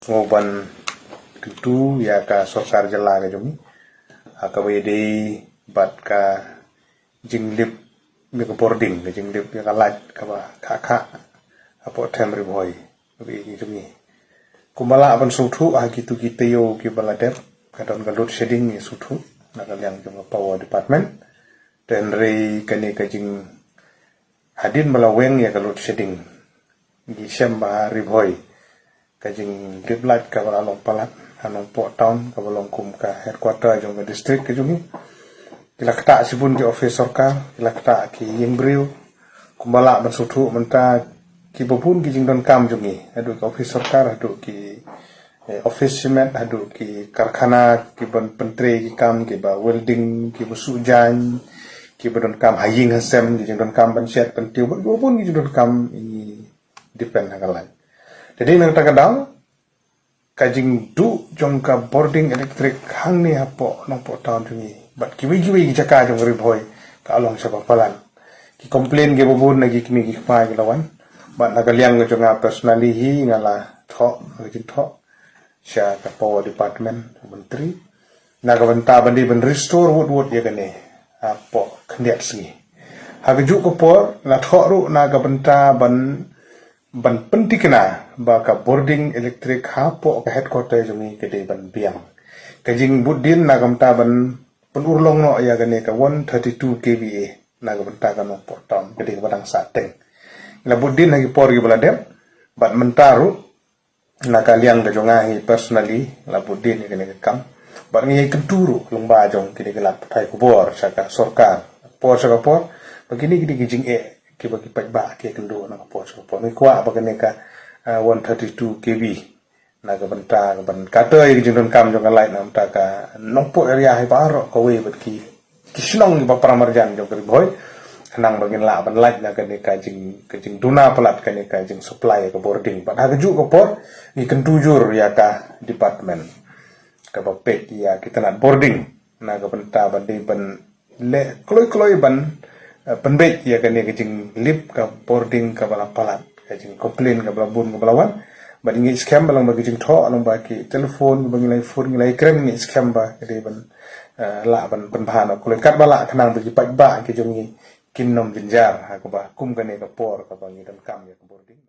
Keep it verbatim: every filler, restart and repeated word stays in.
Sngewbha ban kyntu ïa ka sorkar jylla ka jong ngi ha kaba ïadei bad ka jinglip ïa ka bording, ka jinglip ïa ka light kaba kha kha hapoh them Ri Bhoi kaba ïadei jong ngi. Kumba lah ban sngewthuh ha kitu ki taïew kiba la dep ka don ka load shedding, ngi sngewthuh na ka liang jong ka power department. Te hynrei kane ka jing hadien ba la weng ïa ka load shedding, ngi shem ba ha Ri Bhoi ka jinglip light kaba la long palat ha Nongpoh town kaba long kum ka headquarter jong ka district ka jong ngi. Ki la ktah shibun ki office sorkar, ki la ktah ki ïing briew. Kumba lah ban sngewthuh mynta kiba bun ki jingdonkam jong ngi, haduh ki office sorkar, haduh ki eh, office shimet, haduh ki karkhana kiban pyntrei ki kam kiba welding, kiba suh jaiñ, kiba donkam ha ïing ha sem, ki jingdonkam ban shet ban tiew, bad kiba bun ki jingdonkam ngi depend ha ka light. Te dei na kata ka daw ka jingduh jong ka bording electric hangne hapoh Nongpoh town jong ngi bad kiwei kiwei ki jaka jong Ri Bhoi ka long shaba palat. Ki complain kiba bun na ki kmie ki kpa ki la wan, bad na ka liang ka jong nga personally hi nga la thoh, nga jingthoh sha ka power department, ka myntri, na ka bynta ban dei ban restore wut wut ïa kane hapoh khyndiat sngi. Ha kajuh ka por la thoh ruh na ka bynta ban ban pynthikna ba ka bording electric hapoh ka headquarter jong ngi ka dei ban biang. Ka jingbud dien na ka bynta ban pynurlong noh ïa kane ka one thirty-two K V A na ka bynta ka Nongpoh town ka dei kaba dang sah teng. La bud dien ha ki por kiba la dep bad mynta ruh na ka liang ka jong nga hi personally la bud dien ïa kane ka kam. Bad ngi kyntu ruh lyngba jong kine ki lad pathai khubor sha ka sorkar por sha ka por ba kine ki dei ki jingeh kiba ki paidbah ki kynduh na ka por sha ka por. Ngi kwah ba kane ka ah, one thirty-two K V na ka bynta ka ban kata ïa ka jingdonkam jong ka light na ka bynta ka Nongpoh area hi baroh kawei bad ki ki shnong kiba para marjan jong ka Ri Bhoi. Khnang ba ngin lah ban lait na kane ka jing ka jingduna palat kane ka jing supply ka bording. Bad ha kajuh ka por ngi kyntu jur ïa ka department kaba peit ïa ki tnat bording na ka bynta ban dei ban leh kloi kloi ban eh, pynbeit ïa kane ka jinglip ka bording kaba la palat, ka jing complain kaba la bun kaba la wan. Bad ngi skhem ba lang ba ka jingthoh lang ba ki telephone ba ngi lai phone ngi lai kren ngi skhem ba ka dei ban eh, lah ban pynbha noh kloi katba lah khnang ba ki paidbah ki jong ngi kin ym jynjar ha kaba kum kane ka por kaba ngi donkam ïa ka bording.